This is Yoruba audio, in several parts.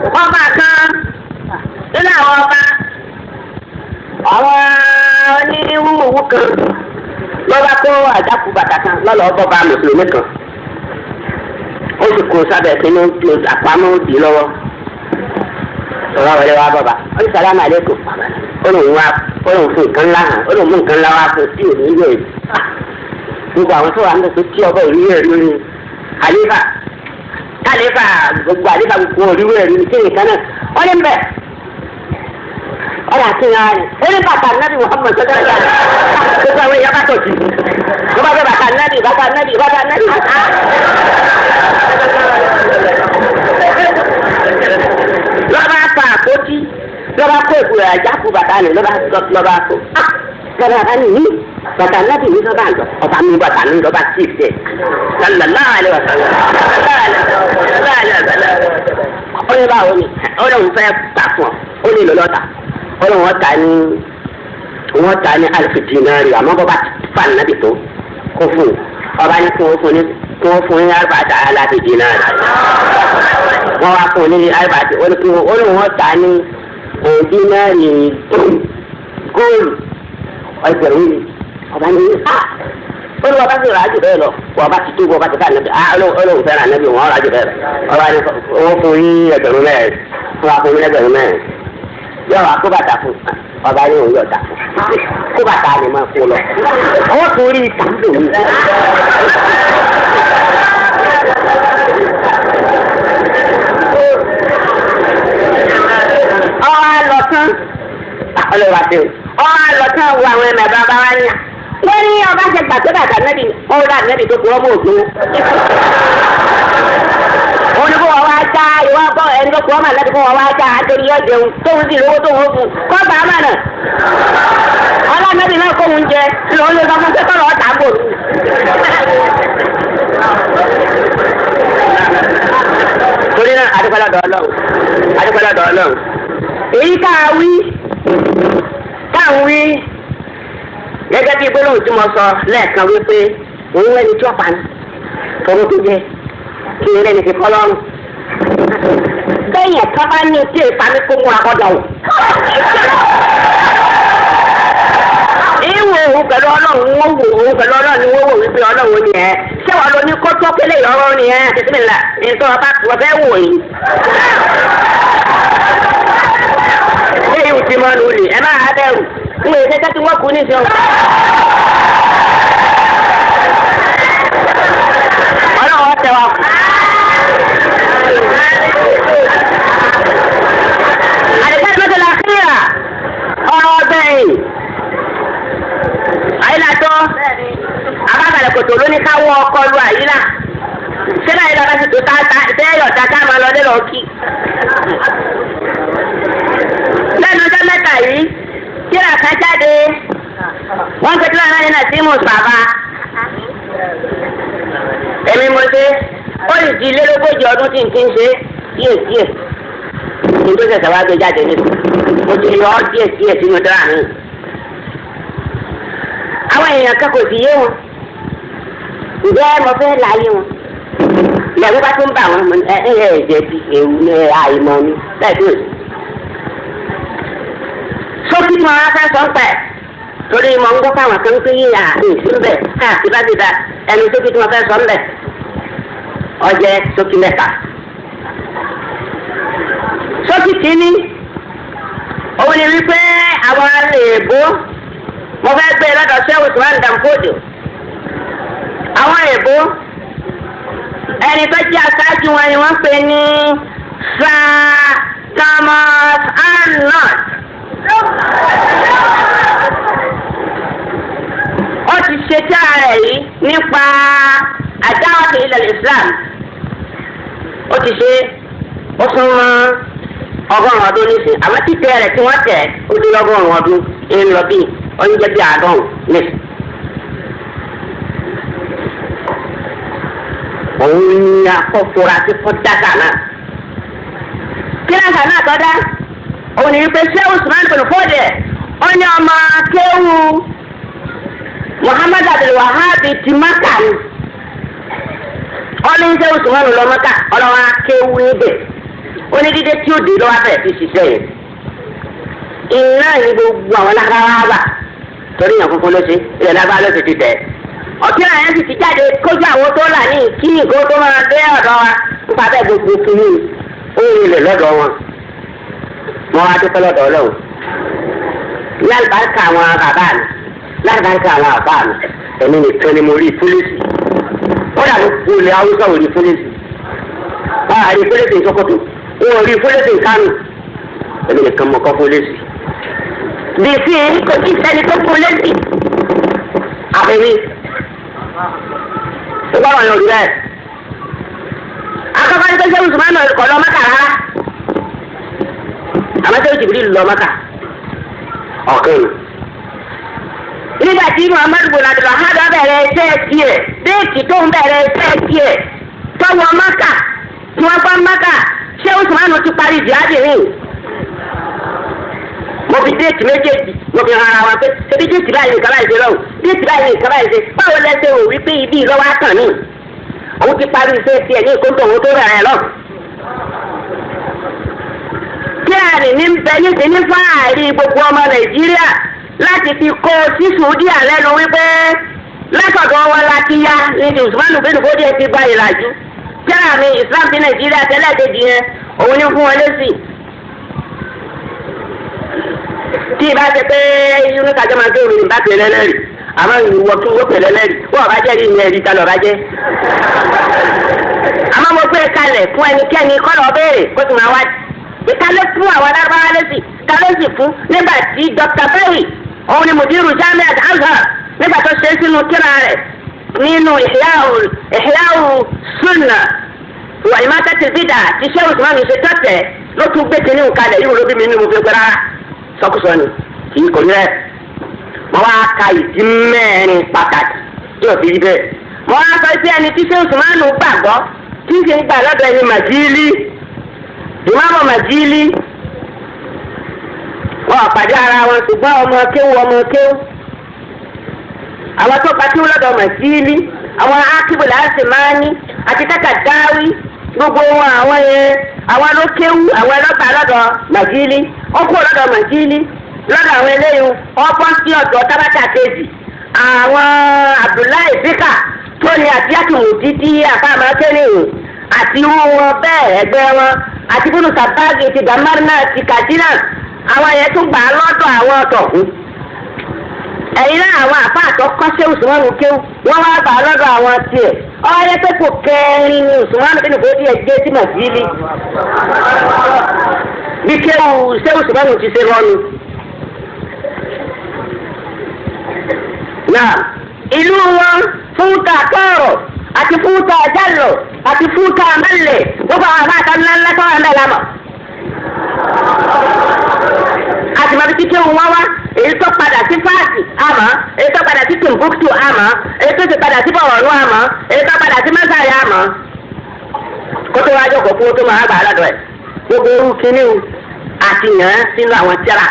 Ọba kan nínú àwọn ọba àwọn oníwúwú kan lọ́ba kó àjákù bàtà kan lọ́lọ́ bọ́ba mùsùlùmí kan. Ó sì kó sábẹ̀ sínú àpamọ́ òdì lọ́wọ́. Sọ̀rọ̀ wọlé wá bọ̀bà. Ó ní sàlámù àlékún. Ó lóun wá ó lóun fún nǹkan ńlá hàn ó lóun mú nǹkan ńlá wá fún tí ò ní yẹ gbogbo àwọn tó wà ń bẹ̀ pé tí ọba òrí ẹ̀rí ni àléfà àléfà gbogbo àléfà gbogbo òrí ẹ̀rí ni kí nìkan náà wọ́n ní bẹ̀ ọ̀rọ̀ àti ìhà rẹ̀ ó ní bàtà nábì Muhammad sọ́dọ̀ ẹ̀dá gbogbo àwọn èèyàn bá tọ̀ sí wọ́n bá bẹ bàtà nábì bàtà nábì bàtà nábì. Lọ́ba pa àpótí lọ́ba kó èkó rẹ̀ àjákù bàtà ni lọ́ba lọ́ba kó lọ́ba bá ní bàtà nábì ní lọ́ba àlọ́ ọba mi bàtà ní lọ́ba tí ì tẹ̀ sallallahu alaihi wasallam sallallahu alaihi wasallam. Ó ní báwo ni ó lóun fẹ́ tà fún ọ ó ní lọ́lọ́ta ó lóun wọ́n ta ní wọ́n ta ní alifu dinari àmọ́ bọ́ bá fa nàbì tó kó fún un ọba ní kó fún ní kó fún ní arba'ata alafi dinari wọ́n wá fún un ní arba'ata ó ní kó ó lóun wọ́n ta ní dinari góòlù ẹgbẹ̀rún ni ọba ní ha ó ní wọ́n bá sì rà á jù bẹ́ẹ̀ lọ wọ́n bá ti tó wọ́n bá ti fà nàbì ah olóhùn fẹ́ràn nàbì wọ́n rà á jù bẹ́ẹ̀ lọ ọba ní wọ́n fún ní ẹgbẹ̀rún mẹ́rin wọ́n wá fún ní ẹgbẹ̀rún mẹ́rin yọ wá kó bàtà fún ọba ní òun yọ̀ọ̀dà kó bàtà ni máa kó lọ wọ́n tún rí ìtàndò mi. Ọwọ́ àlọ́ tán ọlọ́wà tẹ̀ ọwọ́ àlọ́ tán wo àwọn ẹ̀mẹ̀ bàbá wa ní à wọ́n ní ọba ṣe gbà tó bàtà nẹ́bì ọ̀rọ̀ ànẹ́bì tó kù ọmọ ògùn. Òun ni kó wọ́n wá já ìwọ bọ́ ẹni tó kù ọmọ ànẹ́bì kó wọ́n wá já àtòrí yọ jẹun tóun sì lówó tóun ó fún kọ́ bàá mà nà. Ọlọ́nẹ́bì náà kóun jẹ lòun ló sọ fún pé kọ́lọ́ ọ̀tá bò. Torí náà adúpẹ́ lọ́dọ̀ Ọlọ́run adúpẹ́ lọ́dọ̀ Ọlọ́run. Èyí tá a wí tá a wí gẹ́gẹ́ bí gbólóhùn tí mo sọ lẹ́ẹ̀kan wípé òun ẹni tí ó pa ni tọrọ tó jẹ kí n rẹ́ni fi kọ́ lọ́rùn. Bẹ́yẹn ká bá ní tí èèpá mi kó múra kọ́ dàn o. Ìwò òun pẹ̀lú Ọlọ́run wọ́n wò òun pẹ̀lú Ọlọ́run ni wọ́n wò wípé Ọlọ́run ni ẹ̀. Ṣé wàá lọ ní kótó kélé ìrọ̀rùn ni ẹ̀ bisimilá nǹkan ọba wọ́n fẹ́ wò yìí. Ṣé ìwù ti mọ́ lulì ẹ máa bẹ̀rù? Ń wòye ṣẹ́ṣẹ́ tí wọ́n kú ní ìṣọ́. Ọlọ́run ọ̀tẹ̀ wa kù. Àdìsá ìmọ̀tò làkìrà ọ̀rọ̀ ọbẹ̀ yìí. Àyílà tó abábalẹ̀ kòtò ló ní káwọ́ ọkọ lu àyílà. Ṣé báyìí lọ́ba ti tó tá tẹ́yọ̀ tá ká máa lọ lé lọ kí? Lẹ́nu ọjọ́ mẹ́ta yìí, kíra kan jáde. Wọ́n ń pe tíra náà ní Nàìjíríà Sàbá. Èmi mo ṣe, ó sì di lélógójì ọdún tí n ti ń ṣe díẹ̀ díẹ̀. Kí n tó ṣẹ̀ṣẹ̀ wá gbé jáde níbi. Mo ti yọ ọ́ díẹ̀ díẹ̀ sínú tíra mi. Àwọn èèyàn kan kò sì yé wọn. Ǹjẹ́ mo fẹ́ láyé wọn? Ìyàwó bá tún bà wọ́n mo ní ẹ ẹ ẹ jẹ̀bi ewu ní àìmọ̀ ni láì tó èsì. Sókí tí wọn á fẹ́ sọ ń pẹ̀ torí mo ń gbọ́ káwọn kan pé yíyà ìsín bẹ̀ káàkiri bá ti da ẹnu sókí tí wọn fẹ́ sọ ń bẹ̀ ọjẹ́ sókí mẹ́ta. Sókí kìíní òun ni wípé àwọn èèbó mo fẹ́ gbé lọ́dọ̀ sẹ́wù tí wọ́n ń dànfọ́dù àwọn èèbó ẹni tó jẹ́ aṣáájú wọn ni wọ́n pè ní Sir Thomas Arnold. Ó ti ṣe tí ara rẹ̀ yìí nípa àdáwọ̀tò ilẹ̀ Islam. Ó ti ṣe ó fún wọn ọgọ́rùn-ún ọdún nísìn àmọ́ títẹ̀ rẹ̀ tí wọ́n tẹ̀ ó dé lọ́gọ́rùn-ún ọdún ń lọ bí oúnjẹ bí àádọ́rùn nísìn. Òun ni akọ́fura tí kò dáta náà. Kíláàsì náà tọ́ dá òun ni wípé ṣé Usman bin Fodio ó ní ọmọ kéwù Muhammad Abdul Wahab ti Maka ni. Ó ní ṣé Usman lọ Maka ọlọ́wọ́ akéwù níbẹ̀. Ó ní dídé tí ó dé lọ́wọ́ abẹ́rẹ́ ti ṣiṣẹ́ yẹn. Iná ní gbogbo àwọn lágbára torí yàn funfun ló ṣe ilẹ̀ lágbára ló ṣe ti tẹ̀. Ọtí àyẹ̀ sì ti jáde kójú àwọn tó là ní kí nǹkan tó máa dé ọ̀dọ̀ wa nípa bẹ́ẹ̀ gbogbo kìíní ó rinlẹ̀ lọ́dọ̀ wọn. Mo wá dúpẹ́ lọ́dọ̀ Ọlọ́run. Lálùbáríkà àwọn bàbá mi, lálùbáríkà àwọn àbá mi, èmi nìkan ni mo rí fúlẹ́sì. Ó dàbí olè Haúsá ò rí fúlẹ́sì. Wọ́n á rí fúlẹ́sì ní Sókótó, wọ́n ò rí fúlẹ́sì ní Kánò. Èmi nìkan mo kọ́ fúlẹ́sì. Bìsí kò tí sẹ́ni tó fún lẹ́sì. Àfẹ́mi. Ìgbọ́ràn yóò rí bẹ́ẹ̀. Akọ́kọ́ ní pé ṣé Usman kọ̀ lọ Mẹ́kà rárá. Àmọ́ ṣé Jìbìrì lọ Mẹ́kà? Ọ̀kan nù. Nígbà tí Muhammadu bin Abdul Wahhab bẹ̀rẹ̀ iṣẹ́ tiẹ̀, déètì tó ń bẹ̀rẹ̀ iṣẹ́ tiẹ̀, tọ́wọ́ Mẹ́kà, tí wọ́n gbọ́ Mẹ́kà, ṣé Usman ti parí jihadi rìn? Mo fi déètì méjèèjì mo fi hàn ara wa pé ṣebí déètì báyìí nìkan báyìí ṣe lọ́wọ́, déètì báyìí nìkan báyìí ṣe, báwo lẹ ṣe rò wípé ibi ìlọ́wọ́ á kàn mí? Òun ti parí iṣẹ́ tiẹ̀ ní ìkóńtò òun tó rẹ̀ lọ. Kí àrìn ní bẹ níbi ní fáàrí gbogbo ọmọ Nàìjíríà láti fi kó sí Sùúdíà lẹ́nu wípé látọ̀dọ̀ wọn la ti ya ní Usmanu bin Fodio ti gba ìlàjú. Kí àmì Islam ti Nàìjíríà tẹ́lẹ̀ kejì yẹn òun ní fún wọn lésì. Tí ìbá ṣe pé irú kájọ máa gé omi ní bá pèlè lẹ́rìí àmọ́ ìwọ kí wọ́n pèlè lẹ́rìí wọ́n bá jẹ́ rí ìyẹn rí ta lọ́ọ́ bá jẹ́. Àmọ́ mo gbé kalẹ̀ fún ẹnikẹ́ni kọ́ lọ́ọ́ béèrè kó sì máa wá. Ta ló fún àwọn alárúbáwá lẹ́sì ta ló sì fún nígbà tí Dr. Perry òun ni mudiru Jamiat Azhar nígbà tó ṣe sínú tírà rẹ̀ nínú Ihya'u Sunnah wa Imatatil Bid'ah ti ṣé Usman ṣe tọ́tẹ̀ ló tún gbé kinní kalẹ̀ yìí ló bí mi nínú mo fi gbé rárá sọkúsọ ni kì í kò ní rẹ̀. Mo wá ka ìdí mẹ́rin pàtàkì tí ò fi rí bẹ́ẹ̀. Mo wá sọ sí ẹni tí ṣé Usman gbàgbọ́ tí ń ṣe ń gbà lọ́dọ̀ ẹni Màjílí ìmáàmù Màjílí wọn pàdé ara wọn ṣùgbọ́n ọmọ kéwú ọmọ kéwú àwọn tó pàtí lọ́dọ̀ Màjílí àwọn akíbùlà àṣemáání àti Tákàdáwí gbogbo wọn àwọn yẹn àwọn ló kéwú àwọn ẹlọ́gbà lọ́dọ̀ Màjílí ó kúrò lọ́dọ̀ Màjílí lọ́dọ̀ àwọn eléyìí wọ́n bọ́ sí ọ̀dọ̀ tábàtà kejì àwọn Abdullahi Bíkà tó ní àti yàtùmù títí àfàmà kẹ́nìyàn àti irú wọn bẹ́ẹ̀ ẹgbẹ́ wọn àti bùnú sàbáàgì ti dàmárínà ti kàdínà àwọn yẹn tún gbà á lọ́dọ̀ àwọn ọ̀tọ̀kù. Ẹ̀yin náà àwọn àfa àtọ́kọ́ṣẹ́ Usmanu kéwú wọ́n wá gbà á lọ́dọ̀ àwọn tiẹ̀. Ọ̀rẹ́ pé kò kẹrin ni Usmanu bí nìkó díẹ̀ gbé sí Màjílí. Bí kéwú ṣé Usmanu ti ṣe lọ́nu. Náà ìlú wọn fúta tọ̀rọ̀ àti fúta jálò àti fúta mẹ́lẹ̀ gbogbo àwọn àfa àtọ́ ńlá ńlá tọ́wọ́ ńlá lámọ̀. Àti màbí títí òun wá wá èyí tó padà sí fáàsì àmọ́ èyí tó padà sí Timbuktu àmọ́ èyí tó ti padà sí bọ̀wọ̀nù àmọ́ èyí tó padà sí mẹ́sàrì àmọ́. Kó tó wá jókòó kó tó máa gbà á lọ́dọ̀ ẹ̀ gbogbo orú kínní o àti yàn án sínú àwọn tíra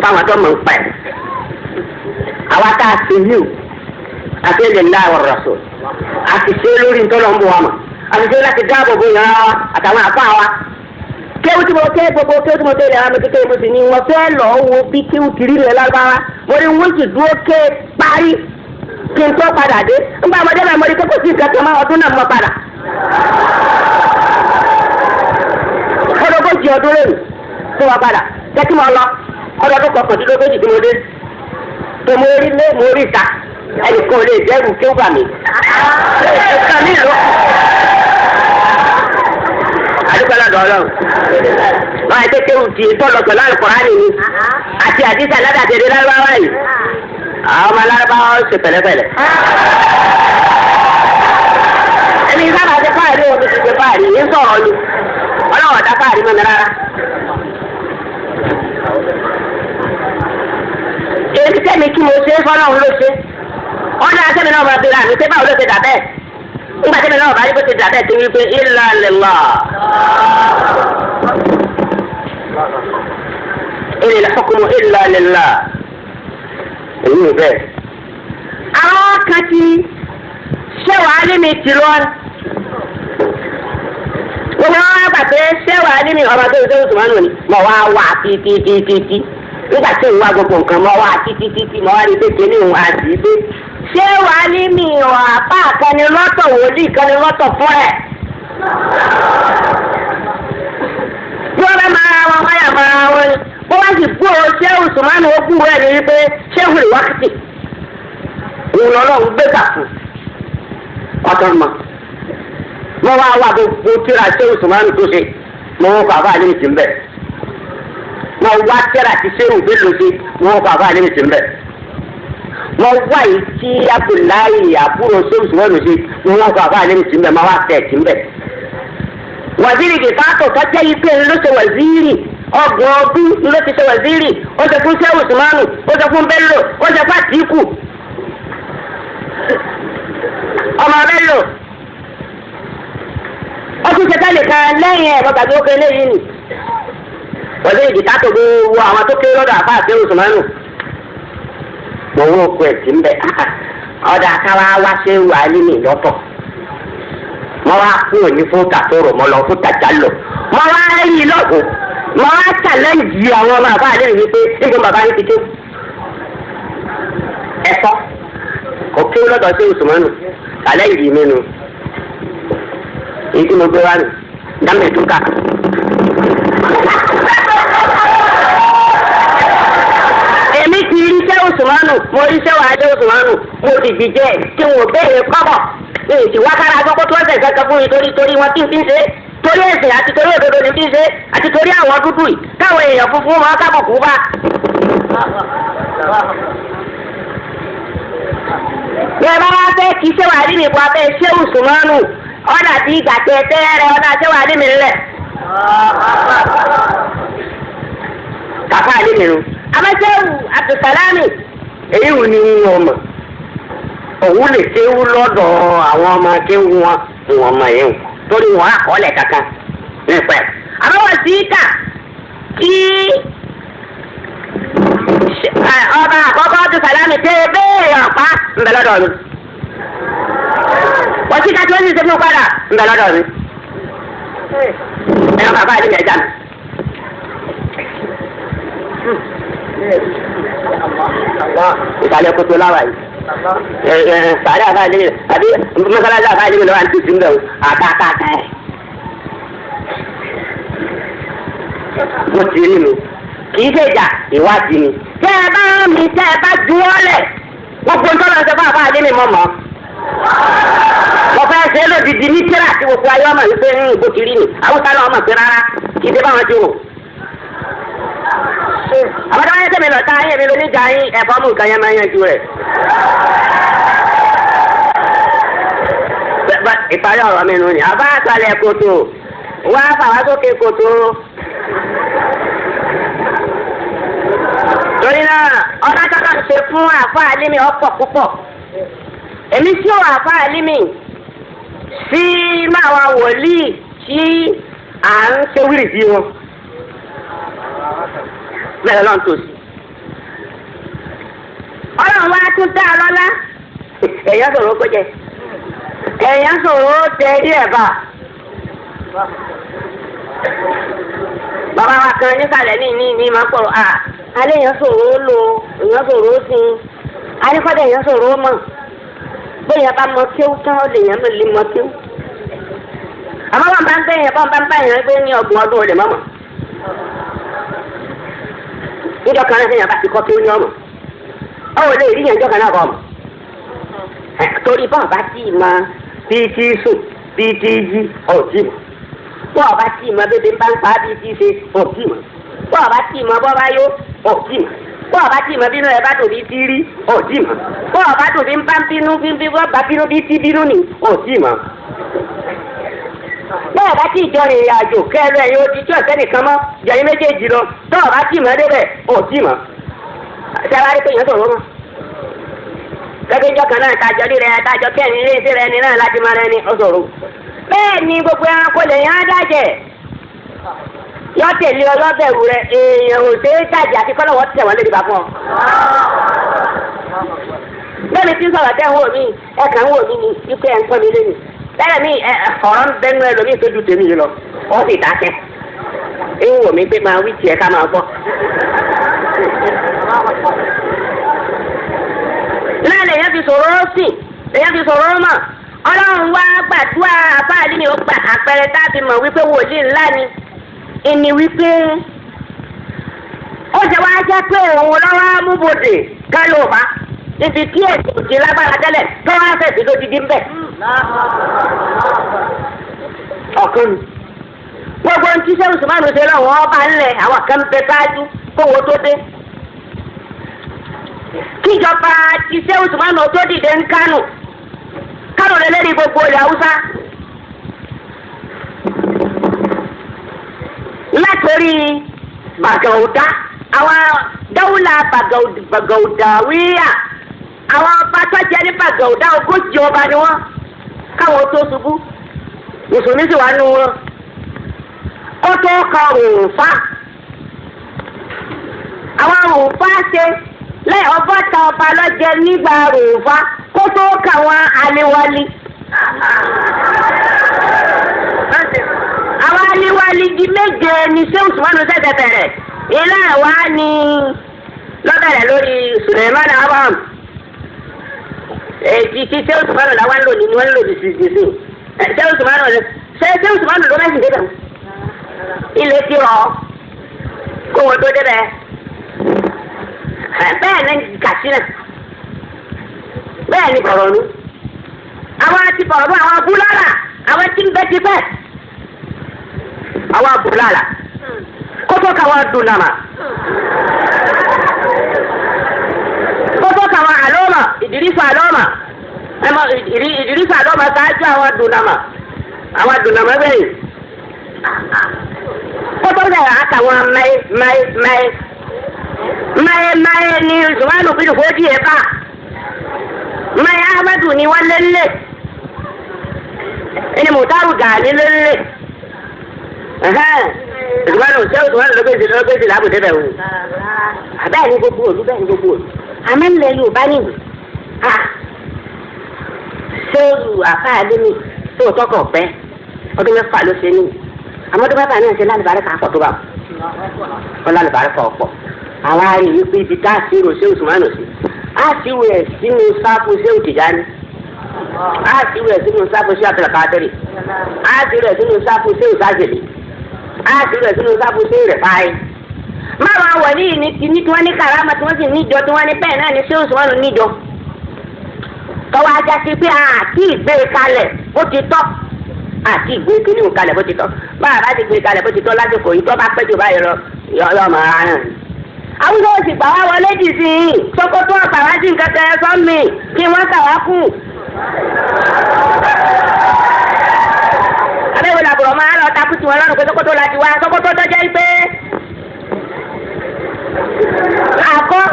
fáwọn tó mọ̀ ń pẹ́. Àwa tá a ṣe yìí o àti ilẹ̀ ńlá wa rasul àti ṣe lórí ntọ́lọ́ ń bọ̀ wa mọ̀ àti ṣe láti dáàbò bo yàrá wa àtàwọn àfa wa. Kéwù tí mo ké gbogbo kéwù tí mo ké lẹ́wọ̀n mi kékeré mo sì ní wọ́n fẹ́ lọ wo bí kéwù kiri rẹ̀ lágbára mo ní wọ́n sì dúró ké parí kí n tó padà dé nígbà mo débẹ̀ mo rí pé kò sí nǹkan kan mọ́ ọdún náà mo padà. Ọdọ́gọ́jì ọdún lónìí tó wá padà jẹ́ kí mo lọ ọdọọdún kọkàndínlógójì tí mo dé tó mo rí lé mo rí ta ẹnìkan ò lè dẹ́rù kéwù bà mí. Ẹ̀ka mi lọ adúpẹ́ lọ́dọ̀ ọlọ́run wọ́n á tètè ti tọ́lọ̀ pẹ̀lú àlùkùránì ni àti àdìsá ládàtẹ̀dẹ̀ lárúbáwá yìí àwọn ọmọ lárúbáwá ó ṣe pẹ̀lẹ́pẹ̀lẹ́. ẹni sábà ṣe fáàrí wọn ti ṣe fáàrí yìí ń sọ̀rọ̀ ni ọlọ́wọ́ dá fáàrí mọ́ mi rárá. èyí sẹ́mi kí mo ṣe é fọlọ́run ló ṣe ọ̀dà sẹ́mi náà máa bẹ̀rẹ̀ àmì ṣé báwo ló ṣe dà bẹ́ẹ̀ nígbà tí mi náà bá rí bó ti dà bẹ́ẹ̀ tí wípé illa lillah. Inil hukmu illa lillah. Èyí ò bẹ́ẹ̀. Àwọn kan ti ṣé wàá lé mi tì lọ. Gbogbo wọn wá gbà pé ṣé wàá ní mi ọba tó ń sẹ́wọ̀n tòmánù ni mo wá wà títí nígbà tí ń wá gbogbo nǹkan mo wá títí mo wá rí pé kíní òun àti pé ṣé wàá ní mi ọ̀ àpá kan lọ́tọ̀ wòlíì kan lọ́tọ̀ fún ẹ̀. Bí wọ́n bá máa ra wọn wáyà máa wọn ni wọ́n wá sì kú o ṣé Usmanu ó kú ẹ̀ ní wípé ṣé wùlì wákìtì òun lọ́lọ́run gbé gbà fún ọ̀tọ̀ mọ̀. Wọ́n wá wá gbogbo tíra ṣé Usmanu tó ṣe mo wọ́n kọ́ àbá àlẹ́ ti ń bẹ̀. Wọ́n wá tíra ti ṣé òbí ló ṣe mo wọ́n kọ́ àbá àlẹ́ ti ń bẹ̀. Wọ́n wá yìí tí Abdullahi àbúrò ṣé Usmanu ṣe mo wọ́n kọ́ àbá àlẹ́ ti ń bẹ̀ máa wá tẹ̀ ti ń bẹ̀. Wàzírì kìfàtò tọ́jẹ́ yìí pé ló ṣe wàzírì ọgbọ̀n ọdún ló ti ṣe wàzírì ó ṣe fún ṣé Usmanu ó ṣe fún Bello ó ṣe fún Àtìkù ọmọ Bello ó tún ṣe tẹ́lẹ̀ kan lẹ́yìn ẹ̀ bọ́tà tó kéré yìí nì. Wàzírì kìfàtò gbogbo àwọn tó kéré lọ́dọ̀ àfa àti Usmanu mọ̀ wọ́n kọ ẹ̀ sí ń bẹ̀ ọ̀dà káwá wá ṣé wà á nínú ìlọ́tọ̀ mo wá kúrò ní fún kàtóró mo lọ fún tàjálò mo wá rí lọ́gùn mo wá challenge àwọn ọmọ àbá àlẹ́ yìí pé nígbà bàbá yìí ti tó ẹ̀fọ́ kò kí ó lọ́dọ̀ sí Usmanu challenge mi nu èyí tí mo gbé wá nù dámẹ̀ tó kà. Èmi ti rí iṣẹ́ Usmanu mo rí iṣẹ́ wàá jẹ́ Usmanu mo sì jìjẹ́ tí wọn ò béèrè kọ́bọ̀ ní ìsìn wákàrà àkọ́kọ́ tó ọ̀sẹ̀ kankan fún mi torí torí wọn tí ń fi ń ṣe torí ẹ̀sìn àti torí òdodo ní fi ń ṣe àti torí àwọn dúdú yìí káwọn èèyàn funfun máa kábùkù bá. Bí ẹ bá wá fẹ́ kí ṣé wàá rí mi kó abẹ́ ṣé Usmanu ọ̀nà tí ìgbà tẹ tẹ́rẹ ọ̀nà ṣé wàá rí mi lẹ̀. Kàfá àlè mi nu. Àmọ́ Abdulsalami èyí wù ní wọn mọ̀ òun lè kéwú lọ́dọ̀ àwọn ọmọ kéwú wọn ni wọ́n mọ̀ yẹn o torí wọn àkọọ́lẹ̀ kankan nípa ẹ̀. Àmọ́ wọ́n sì kà kí ọba àkọ́kọ́ Abdulsalami tẹ́ ẹ béèrè ọ̀pá ń bẹ lọ́dọ̀ mi. Wọ́n sì ká tí wọ́n sì ṣe fún padà ń bẹ lọ́dọ̀ mi. Ẹ̀rọ bàbá àdìgbà ẹja mi. Ìsàlẹ̀ kòtò láwà yìí sàárẹ̀ àfa àlejò àbí mọ́sálásí àfa àlejò lọ́wọ́ àti tìǹbẹ̀ o àtàkàtà ẹ̀. Mo ti rí mi kì í ṣe ìjà ìwádìí ni. Tẹ́ ẹ bá mi tẹ́ ẹ bá juwọ́ lẹ̀ gbogbo ń tọ́lọ́ ṣe fún àfa àlejò mọ̀ mọ́. Mo fẹ́ ṣe é lódìdí ní tíra tí gbogbo ayé ọmọ yìí pé ń bó ti rí mi. Àwùjọ náà ọmọ pé rárá kì í ṣe báwọn ti rò. Àbájá wáyé tẹ̀mí lọ tá ayé mi ló níjà yín ẹ̀fọ́ mú nǹkan yẹn máa ń yanjú rẹ̀. Ìparí ọ̀rọ̀ mi nù ni àbá àtàlẹ̀ kòtò wá fàwa sókè kòtò. Torí náà ọlá tọ́lá ṣe fún àfa àlímì ọ̀pọ̀ púpọ̀. Èmi sí ò àfa àlímì sí máa wà wòlíì tí à ń ṣe wíìrì sí wọn. Bẹ́ẹ̀ lọ́n tó sí. Ọlọ́run wá tún dá a lọ́lá. Èèyàn sọ̀rọ̀ kó jẹ. Èèyàn sọ̀rọ̀ tẹ rí ẹ̀ bá. Bàbá wa kan nísàlẹ̀ ní ní ní máa ń pọ̀rọ̀ à. Alẹ́ èèyàn sọ̀rọ̀ ó lo èèyàn sọ̀rọ̀ ó sin. Alẹ́kọ̀dẹ̀ èèyàn sọ̀rọ̀ ó mọ̀. Bóyá bá mọ kéwú tán ó lè yàn mọ̀ lè mọ kéwú. Àmọ́ wọn bá ń gbé yẹn bọ́n bá ń bá yẹn gbé ní ọgbọ̀n ọdún olè mọ́mọ́. Níjọ́ kan náà sẹ́yìn bá ti kọ́ kéwú ní ọmọ. Ọwọ́ lè rí yẹn níjọ́ kan náà kọ́ ọmọ. Torí bọ́n bá tí ì mọ bí tí sùn bí tí jí ọ̀tí mọ̀. Bọ́n bá tí ì mọ bébí ń bá ń pa bí tí ṣe ọ̀tí mọ̀. Bọ́n bá tí ì mọ bọ́ bá yó ọ̀tí mọ̀. Bọ́n bá tí ì mọ bínú ẹ bá dùn bí tí rí ọ̀tí mọ̀. Bọ́n bá dùn bí ń bá ń bínú bí ń bí wọ́n bá bínú bí tí bínú nì ọ̀tí mọ̀. Bọ́n bá tí ì jọ rìnrìn àjò kẹ́rù ẹ̀yin odi tí ọ̀sẹ́ nìkan mọ́ jẹ̀yìn méjèèjì lọ tọ́ọ̀ bá tí ì mọ débẹ̀ ọ̀tí mọ̀. Ṣé wàá rí pé èèyàn sọ̀rọ̀ mọ́? Gẹ́gẹ́ kan náà tajọ rírẹ tajọ kẹrin ilé iṣẹ́ rẹ ni náà láti máa rẹ ni ó sọ̀rọ̀. Bẹ́ẹ̀ ni gbogbo ẹranko lè yàn á dájẹ̀. Yọ tẹ̀lé ọlọ́bẹ̀rù rẹ èèyàn ò ṣe é dàjẹ́ àti kọ́lọ́wọ́ tẹ̀ wọ́n lórí bá fún ọ. Bẹ́ẹ̀ni tí ń sọ̀rọ̀ tẹ́ ń wò mí ẹ kàn ń wò mí ni ikú ẹ̀ ń pọ́n mi lé mi. Bẹ́ẹ̀ ni ọ̀rọ̀ ń bẹnu ẹlòmíì tó ju tèmi yìí lọ. Ó sì dákẹ́. Ń wò mí pé máa wí tiẹ̀ ká máa gbọ́. Náà lèyàn fi sọ̀rọ̀ ó sìn, lèyàn fi sọ̀rọ̀ ó mọ̀. Ọlọ́run wá gbàdúrà àfáàlì mi ó gbà àpẹẹrẹ tá a fi mọ̀ wípé wòlíì ńlá ni. Ìní wípé ó ṣe wá jẹ́ pé òun lọ́wọ́ amúbodè kálóòbá níbi tí ètò ti lágbára tẹ́lẹ̀ tó wá fẹ̀sí lódìdí ń bẹ̀. Ọ̀kan ni. Gbogbo ohun tí sẹ́wọ̀n sùmánù ṣe lọ́wọ́ ọba ńlẹ̀ àwọn kan bẹ ṣáájú kówó tó dé. Kíjọba ti sẹ́wọ̀n sùmánù tó dìde ń Kánò. Kánò lè lérí gbogbo ilẹ̀ Haúsá. Látòrí Bàgàúdá, àwọn dáwùlà Bàgàúdàwíyà, àwọn ọba tó jẹ́ ní Bàgàúdá 40 ọba ni wọ́n káwọn tó ṣubú. Mùsùlùmí sì wà nù wọn. Ó tó ka òǹfà. Àwọn òǹfà ṣe lẹ́yìn 60 ọba lọ́jẹ nígbà òǹfà kó tó ka wọn aliwali. Àwọn aliwali di 7 ni ṣé Usmanu ṣẹ̀ṣẹ̀ bẹ̀rẹ̀. Ilé wa ni lọ́bẹ̀rẹ̀ lórí Suleiman Abraham. Èyí tí ṣé Usmanu làwọn ń lò ní wọ́n ń lò ní sísè. Ṣé Usmanu ṣé Usmanu ló mẹ́sìn débẹ̀? Ilé ti rọ̀ kó wọn tó débẹ̀. Bẹ́ẹ̀ ni Katsina, bẹ́ẹ̀ ni Bọ̀rọ̀nú. Àwọn ti Bọ̀rọ̀nú, àwọn Búlálà, àwọn tí ń bẹ ti pẹ́. Àwọn Búlálà kótó káwọn Dunama, kótó káwọn Aloma, Ìdírísà Aloma, Ìdírísà Aloma ṣáájú àwọn Dunama, àwọn Dunama bẹ́ẹ̀. Kótó sẹ̀rẹ̀ àtàwọn mẹ́ẹ́ mẹ́ẹ́ mẹ́ẹ́ mẹ́ẹ́ mẹ́ẹ́ ni Usmanu bin Fodi ẹ̀ bá. Mẹ́ẹ́ Ahmadu ni wọ́n lélẹ̀, ẹni Mutaru Gani lélẹ̀. Usmanu ṣé Usmanu ló gbèsè lábùdé bẹ̀ wò. Bẹ́ẹ̀ ni gbogbo òlu, bẹ́ẹ̀ ni gbogbo òlu. Àmọ́ ńlẹ̀ Yorùbá nìyí. Ṣé àfáàlẹ́ mi tó tọkọ̀ pẹ́ ọdún 6 ló ṣe ní. Àmọ́ ọdún 6 náà ṣe lálùbáríkà pọ̀ tó bá wọn lálùbáríkà ọ̀pọ̀. Àwa rí i pé ibi tá a ṣírò ṣé Usmanu sí, a ṣírò ẹ̀ sínú sáfù ṣé Tìjání, a ṣírò ẹ̀ sínú sáfù ṣé Abdulkadiri, a ṣírò ẹ̀ sínú sáfù ṣé Ṣazili, a ṣírò ẹ̀ sínú sáfù ṣé Rẹ̀fáì. Máwọn wọ̀nyí ní ti ní tí wọ́n ní karama tí wọ́n sì níjọ tí wọ́n ní bẹ́ẹ̀ náà ní ṣé Usmanu níjọ. Tọ́wọ́ ajá sí pé àti ìgbé kalẹ̀ bó ti tọ́, àti ìgbé kíní kalẹ̀ bó ti tọ́. Báwa bá ti gbé kalẹ̀ bó ti tọ́ lásìkò yìí tó bá pẹ́ jù báyìí lọ yọ ọmọ ara náà. Àwùjọ òsì gbà wá wọlé jì sí i, Sókótó ọ̀gbà wá sí nǹkan kan ẹ̀fọ́ mi kí wọ́n kà wá kù. Abẹ́wò làbùrọ̀ máa lọ takú tiwọn lọ́rùn pé Sókótó la ti wá, Sókótó tó jẹ́ pé àgọ́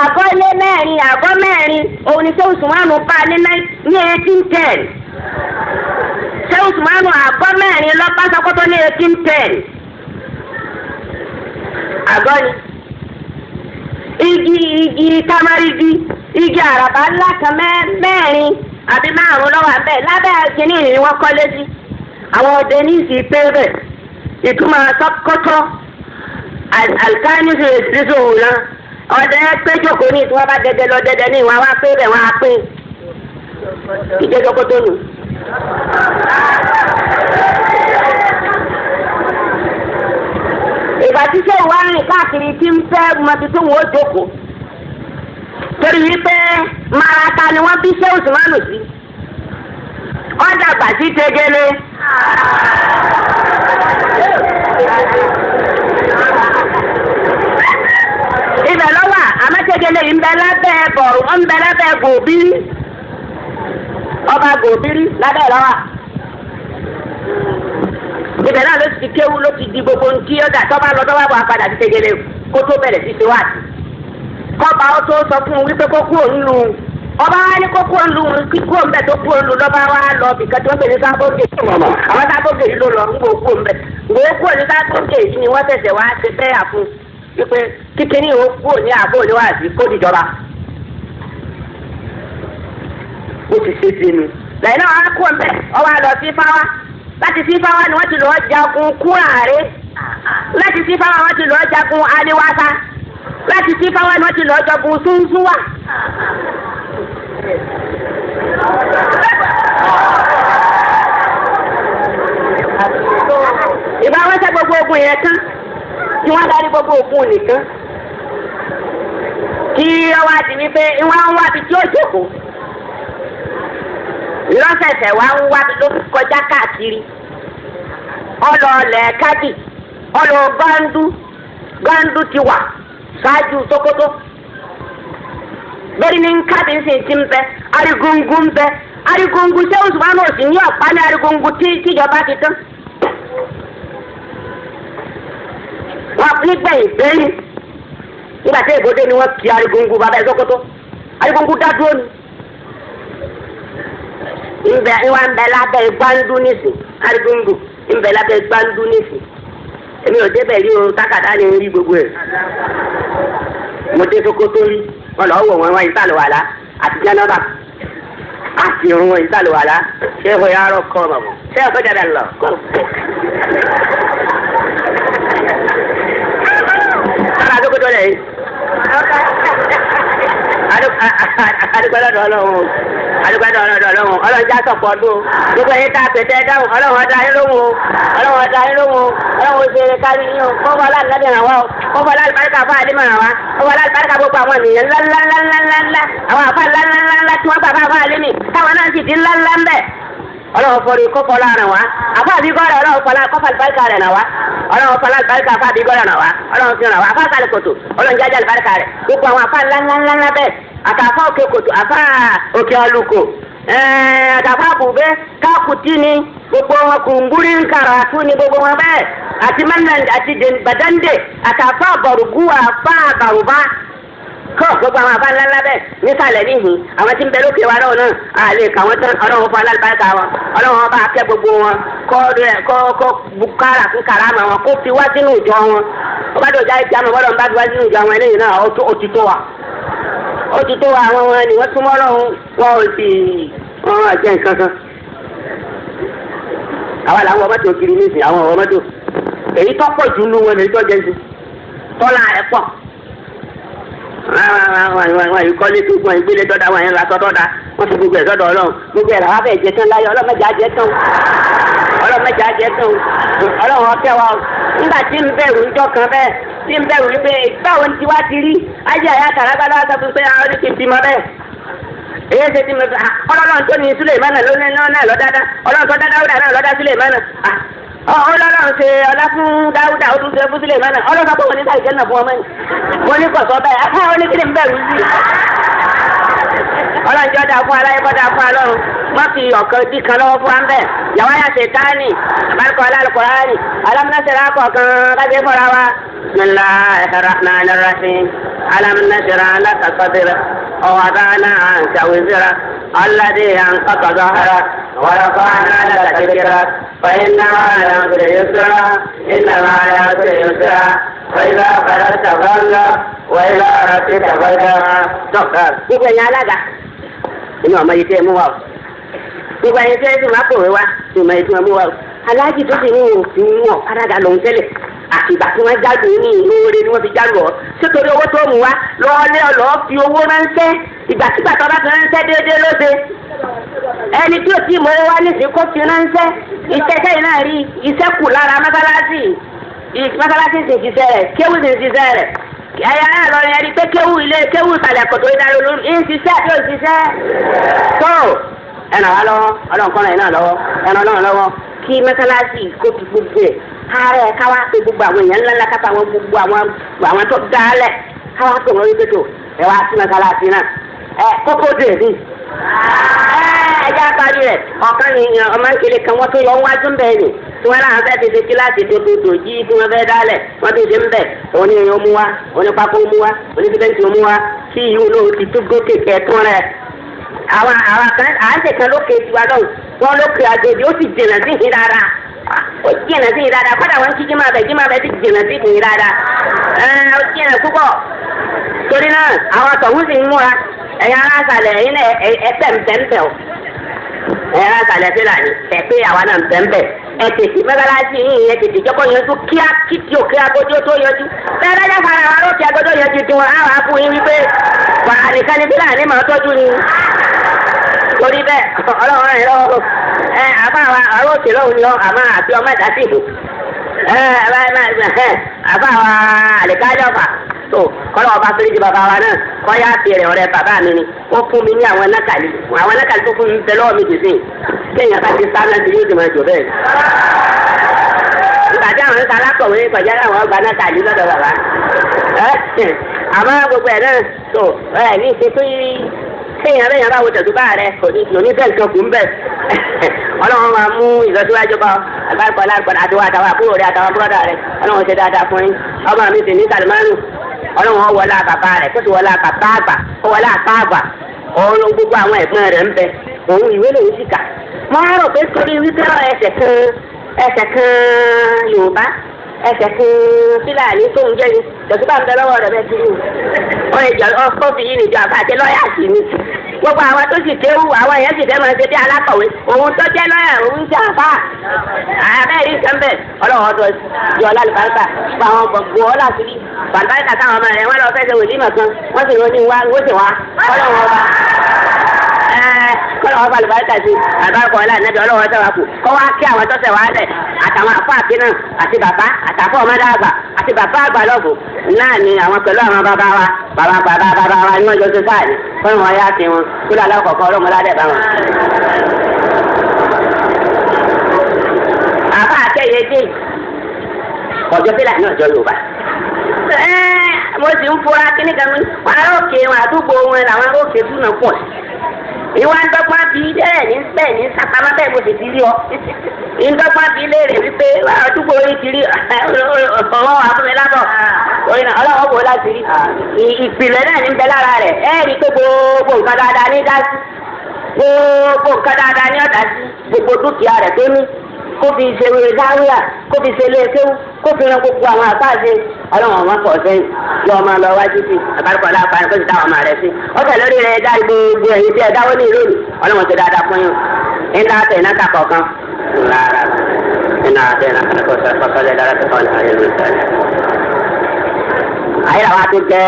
àgọ́ ilé mẹ́rin, àgọ́ mẹ́rin òun ni ṣé Usmanu bá ní 1810. Ṣé Usmanu àgọ́ mẹ́rin lọ bá Sókótó ní 1810. Àgọ́ ni igi tamarigi, igi àràbà ńlá kan mẹ́rin àbí 5 lọ́wọ́ abẹ́ lábẹ́ kínní ni wọ́n kọ́lé sí. Àwọn ọdẹ ní ìsìn pé bẹ̀ ìtumọ̀ Sókótó alikani sì òun náà ọdẹ pé jókòó ní ìtura bá dẹdẹ lọ dẹdẹ ní ìwà wa pé bẹ̀ wọ́n á pé ìjẹ́ Sókótó nù. Ìgbà tí sèwọ́ wá rìn káàkiri tí ń fẹ́ mọbi tó wọ́n jókòó torí wípé Marata ni wọ́n bí ṣé Usmanu sí, ó dàgbà sí Tegele. Ibẹ̀ lọ́wọ́ àmọ́ Tegele yìí ń bẹ lábẹ́ bọ̀rù, ó ń bẹ lábẹ́ Gòbírí, ọba Gòbírí lábẹ́ lọ́wọ́. Ibẹ̀ náà ló ti kéwú, ló ti di gbogbo ntí ọ̀dà tọ́ba lọ tọ́ba bọ̀ apàdà sí Tegele kó tó bẹ̀rẹ̀ sí ṣe wáàsí. Kọ́ba ó tó sọ fún un wípé kó kúrò nínú ọba wa ní kó kúrò nínú kíkúrò ńbẹ tó kúrò nínú lọ́ba wa lọ bìkan tí wọ́n pè ní Sábókè. Àwọn Sábókè yìí ló lọ ń gbò kúrò ńbẹ. Gbò kúrò ní Sábókè yìí ni wọ́n ṣẹ̀ṣẹ̀ wá ṣe bẹ́yà fún wípé kíkiní ó kúrò ní àbó oníwàásí kó dìjọba. Ó ti ṣe sí nu. Lẹ́yìn náà wọ́n á kúrò ńbẹ, ó wá lọ sí Fáwá. Láti Sífáwá ni wọ́n ti lọ́ọ́ jagun Kúràré. Láti Sífáwá wọ́n ti lọ́ọ́ jagun Aliwasa. Láti Sífáwá ni wọ́n ti lọ́ọ́ jagun Súnsúwà. Ìbá wọn ṣe gbogbo ogun yẹn tán tí wọ́n darí gbogbo ogun nìkan kí ọwọ́ àti wípé wọ́n ń wá bí tí ó jókòó lọ́sẹ̀sẹ̀ wá ń wá bí ló kọjá káàkiri ọlọ́ọ̀lẹ̀ kájì ọlọ́ gándú gándú ti wà ṣáájú Sókótó bẹ́ẹ̀ ni káàdì ń sì ti ń bẹ Arigungu ń bẹ Arigungu ṣé Usman ò sì ní ọ̀pá ní Arigungu tí tíjọba ti tán. Wọ́n nígbẹ̀yìn gbẹ́yìn nígbà tí èbódé ni wọ́n kí Arigungu bàbá ẹ̀ Sókótó Arigungu dá dúró ni. Nbẹ ìwà nbẹ lábẹ́ gbándú nísìn Arigungu nbẹ lábẹ́ gbándú nísìn èmi ò débẹ̀ rí o tákàdá ni ń rí gbogbo ẹ̀. Mo dé Sókótó rí wọn lọ wọ wọn wọn ìsàlùwàlá àti jẹnọba àti irun wọn ìsàlùwàlá ṣé o yàrá kọ bàbọ ṣé o fẹ́ dàda lọ. Sára Sókótó lẹ̀ yìí. Adúgbò lọ́dọ̀ Ọlọ́run o. Adúgbò lọ́dọ̀ Ọlọ́run. Ọlọ́run já sọ̀pọ̀ ọdún o. Gbogbo ẹ̀yin tá a pèsè dáhùn Ọlọ́run ọ̀dà yín lóhùn o. Ọlọ́run ọ̀dà yín lóhùn o. Ọlọ́run ó ṣe kárí yín o. Kọ́fọ́ aláàbí ràn wá o. Kọ́fọ́ aláàbí fún àdìmọ̀ ràn wá. Kọ́fọ́ aláàbí gbogbo àwọn ènìyàn ńláńláńláńláńlá. Àwọn àfa ńláńláńlá tí wọ́n gbà fún àlẹ́ mi. Táwọn náà sì di ńláńlá ń bẹ̀. Ọlọ́run fọrí kọ́fọ́ láàrin wa. Àfa àbí gọ́rẹ̀ Ọlọ́run fọlá kọ́fà àlùbáríkà rẹ̀ ràn wá. Ọlọ́run fọlá àlùbáríkà àfa àbí gọ́rẹ̀ ràn wá. Ọlọ́run fi ràn wá. Àfa àkàlẹ̀ kòtò. Ọlọ́run jáde àlùbáríkà rẹ̀. Gbogbo àwọn àfa ńláńláńlá bẹ́ẹ̀. Àtàfà òkè kòtò àfa òkè ọlùkò. Àtàfà àbùbẹ́ káàkùtì ni gbogbo wọn kùngúrí nkàràtú ni gbogbo wọn bẹ́ẹ̀. Àti mẹ́nà àti bàdándè àtàfà àbọ̀rùgù àfa àbàrùbá kọ́ gbogbo àwọn àbá ńláńlá bẹ́ẹ̀ nísàlẹ̀ níhìn àwọn tí ń bẹ lókè wa lọ́wọ́ náà a lè kà wọ́n tán Ọlọ́run fún alálùbáríkà wọn Ọlọ́run ọba akẹ́ gbogbo wọn kọ́ rẹ̀ kọ́ kọ́ kára fún karama wọn kó fi wá sínú ìjọ wọn ọba tó jáde tí a mọ̀ bọ́dọ̀ ń bá fi wá sínú ìjọ wọn eléyìí náà ó ti tó wa ó ti tó wa àwọn wọn ni wọ́n súnmọ́ Ọlọ́run wọn ò sì wọn ò jẹ́ nǹkan kan. Àwa làwọn ọmọ tó kiri nísìnyí àwọn ọmọ tó èyí tó pọ̀ jù nú wọn èyí tó jẹ́ sí tọ́lá ẹ̀ pọ̀ wọn yìí kọ́lé tó gbọ́n ìgbélé tọ́da wọn yẹn lásán tọ́da wọ́n fi gbogbo ẹ̀ sọ́dọ̀ Ọlọ́run gbogbo ẹ̀ làwọn afẹ́ jẹ tán láyé Ọlọ́run mẹ́jọ ajẹ́ tán Ọlọ́run mẹ́jọ ajẹ́ tán Ọlọ́run ọkẹ́ wa nígbà tí ń bẹ̀rù ńjọ́ kan bẹ́ẹ̀ tí ń bẹ̀rù wípé báwo ni tiwa ti rí ayé àyà kàràbà lọ́wọ́ sọ fún pé àwọn oníkì ti mọ bẹ́ẹ̀ èyí ṣe ti mọ bẹ́ẹ̀ Ọlọ́run tó ní Sulemana lónìí náà lọ́dáadáa Ọlọ́run tó dá Dáúdà náà lọ́dá Sulemana Ọlọ́run ṣe ọlá fún Dáúdà ó tún ṣe fún Sulemana Ọlọ́run sọ pé òun ní sáà ìjẹ́nà fún ọmọ yìí mo ní kọ̀sọ́ bẹ́ẹ̀ afá oníkìlì ń bẹ̀rù sí. Ọlọ́run jọ́ da fún aláyé kọ́ da fún alọ́run wọ́n fi ọ̀kan dí kan lọ́wọ́ fún wa ń bẹ̀. Yàwá yà ṣe táàní àbárúkọ alálùkọ́ránì alámúnáṣẹ́ra kọ̀ọ̀kan kájé fọ́ra wa. Bismillahir rahmanir rahim alámúnáṣẹ́ra laka sadrak wa wada'na anka wizrak alladhi anqadha dhahrak wa rafa'na laka dhikrak fa inna ma'al usri yusra inna ma'al usri yusra وإذا فرغت فانصب وإلى ربك فارغب. Gbogbo ẹ̀yin alága inú ọmọ yìí tẹ́ ẹ mú wa o gbogbo ẹ̀yin tẹ́ ẹ sì máa pòwe wa ní ọmọ yìí tí wọ́n mú wa o aláàjì tó sì ní òfin wọn alága lòun tẹ́lẹ̀ àtìgbà tí wọ́n jáde ní ìlú oore ni wọ́n fi jáde ọ̀ sítorí owó tó mú wa lọ́ọ́lé ọ̀lọ́ fi owó ránṣẹ́ ìgbàkigbà tó bá fi ránṣẹ́ déédéé lóde ẹni tí ò tí mọ owó wá nísìnyí kó fi ránṣẹ́ iṣẹ́ sẹ́yìn náà rí iṣẹ́ kù lára mọ́sálásì mọ́sálásí sì ń ṣiṣẹ́ rẹ̀ kéwù sì ń ṣiṣẹ́ rẹ̀ ẹ̀yà náà lọ rẹ̀ ẹni pé kéwù ilé kéwù ìsàlẹ̀ kòtò ìdarí olórí ń ṣiṣẹ́ àti òṣìṣẹ́ tó ẹnà wa lọ́wọ́ ọlọ́run kọ́ra ẹ̀ náà lọ́wọ́ ẹnà ọlọ́run lọ́wọ́ kí mọ́sálásí kó fi gbogbo ẹ̀ kárẹ̀ káwá pé gbogbo àwọn èèyàn ńláńlá kápá àwọn gbogbo àwọn tó dálẹ̀ káwá pé wọ́n wípé tó ẹ wá sí mọ́sálásí náà ẹ kókó dè mí ẹ ẹjẹ parí rẹ ọ̀kan ni ọmọ nkele kan wọ́n tó yọ wájú ń bẹ̀ ni tí wọ́n láwọn fẹ́ẹ́ fi ṣe kíláàsì tó tó jí tí wọ́n fẹ́ẹ́ dálẹ̀ wọ́n tó ṣe ń bẹ̀ òní ìyẹn mú wa òní pákó mú wa òní síbẹ̀ntì mú wa kí ìyún ló ti tó gòkè kẹtún rẹ. Àwọn àwọn kan à ń ṣèkan lókè tiwa lọ́hùn wọ́n lókè àjòjì ó sì jìnà sí ìhín dáadáa ó jìnà sí ìhín dáadáa kọ́dà wọ́n kí jímọ̀ bẹ̀ jímọ̀ bẹ̀ sì jìnà sí ìhín dáadáa ó jìnà púpọ̀ torí náà àwọn tọ̀hún sì ń múra ẹ̀yin aráàsàlẹ̀ ẹ̀yin náà ẹ̀pẹ̀ ńpẹ̀ńpẹ̀ o ẹ̀yin aráàsàlẹ̀ fúlàní ẹ̀pẹ̀ àwa náà ńpẹ̀ńpẹ̀ Ẹ tètè mẹ́tàlásí yìí ẹ tètè jọ́kọ́ yanjú kíá kí òkè agbójó tó yanjú. Bẹ́ẹ̀ bá jáfara wa lókè agbójó yanjú tiwọn á wàá fún yín wípé wàhálà nìkan ni fúlàní máa tọ́jú ni. Torí bẹ́ẹ̀ ọlọ́run rẹ̀ lọ́wọ́ ẹ àbá wa ọ̀rọ̀ òkè lọ́hùn ni ọ àmọ́ àti ọmọ ẹ̀dá sí ìbò. Ẹ àbá wa àlèkájọ́ fà tó kọ́lọ́ ọba fèrèjì bàbá wa náà kọ́ yá fèrè ọ̀rẹ́ bàbá mi ni ó fún mi ní àwọn nákàlí àwọn nákàlí tó fún mi bẹ lọ́wọ́ mi dì sí kéèyàn bá ti sáná sí yóò sì máa jò bẹ́ẹ̀. Ìgbà tí àwọn ń sa alákọ̀wé kọjá láwọn ọgbà nákàlí lọ́dọ̀ bàbá. Àmọ́ gbogbo ẹ̀ náà tó ẹ̀ ní ìṣe tó yí kéèyàn bẹ́yàn bá wo tẹ̀sùbá rẹ kò ní fẹ́ nǹkan kù ń bẹ̀. Ọlọ́run máa mú ìlọsíwájú bá àgbàgbọ́ alágbọ̀n àtiwọ́ àtàwọn àbúrò rẹ àtàwọn búrọ́dà rẹ ọlọ́run ṣe dáadáa fún yín. Ọmọ mi sì ní Salimanu ọlọ́run wọlá bàbá rẹ̀ kó sì wọlá bàbá àgbà kó wọlá àpá àgbà òun gbogbo àwọn ẹ̀gbọ́n rẹ̀ ń bẹ òun ìwé lòun sì kà. Mo á rò pé torí wípé ẹsẹ̀ kan Yorùbá ẹsẹ̀ kan Fúlàní tó ń jẹ́ ni tẹ̀síbà ń bẹ lọ́wọ́ rẹ̀ bẹ́ẹ̀ kiri o. Wọ́n lè jọ ọ́fíìsì yìí nìjọ àbá àti lọ́ọ̀yà sí ni. Gbogbo àwọn tó sì kéwú àwọn èèyàn sì fẹ́ máa ṣe bí alákọ̀wé òun tó jẹ́ lọ́ọ̀yà òun jẹ́ àbá. Àbẹ́rẹ́ nǹkan bẹ́ẹ̀ ọlọ́run ọ̀dọ̀ yọ lálùbáríkà fún àwọn gbogbo ọlá síbí. Bàbáríkà táwọn ọmọ rẹ̀ wọ́n lọ fẹ́ ṣe wòlímọ̀ kan wọ́n sì ní wá wọ́n sì wá ọlọ́run ọba kọ́lọ́ ọba àlùbáríkà sí àbáríkà ọlá ànábì ọlọ́wọ́ sẹ́wà kù kọ́ wá kí àwọn tọ́sẹ̀ wá lẹ̀ àtàwọn àfọ àkínà àti bàbá àtàfọ́ ọmọdé àgbà àti bàbá àgbà lọ́bù náà ni àwọn pẹ̀lú àwọn bàbá wa bàbá bàbá bàbá wa ni wọ́n jọ ṣe sáà ní kọ́ wọn yá sí wọn kúlọ̀ alákọ̀ọ́kọ́ ọlọ́mọlá dẹ̀ bá wọn. Àbá àtẹ̀yẹ dé ọjọ́ fílà ní ọjọ́ Yorùbá. Mo sì ń fura kíní kan wọn aróòkè wọn àdúgbò wọn làwọn aróòkè túnà pọ̀ sí. Ìwà ń dọ́gbọ́n bí bẹ́ẹ̀ ní bẹ́ẹ̀ ní sápamọ́ bẹ́ẹ̀ mo sì ti rí ọ. Ìdọ́gbọ́n bí léèrè wípé àdúgbò orí ti rí ọwọ́ wa fún mi lábọ̀. Orí náà ọlọ́wọ́ wò láti rí. Ìpìlẹ̀ náà ní bẹ lára rẹ̀. Ẹ rí i pé gbogbo nǹkan dáadáa ní dá sí. Gbogbo nǹkan dáadáa ní ọ̀dá sí. Gbogbo dúkìá rẹ̀ tó ní kó fi ṣe wèrè dáwíà kó fi ṣe léṣew kó fi ran gbogbo àwọn àbáṣe ọlọ́run ọmọ pọ̀ sẹ́yìn yọ ọmọ lọ wájú sí àbárúkọ aláàpá kó sì táwọn ọmọ rẹ sí. Ó tẹ̀ lórí rẹ̀ dá gbogbo ẹ̀yin tí ẹ dáwọ́ ní ìlú ọlọ́run ti dáadáa fún yín. Ńlá tẹ̀ iná kà kọ̀ọ̀kan. Ńlá tẹ̀ iná kà kọ̀ọ̀kan fọ́sọ́lẹ̀ dára tó kọ́ àyè àwọn àti jẹ́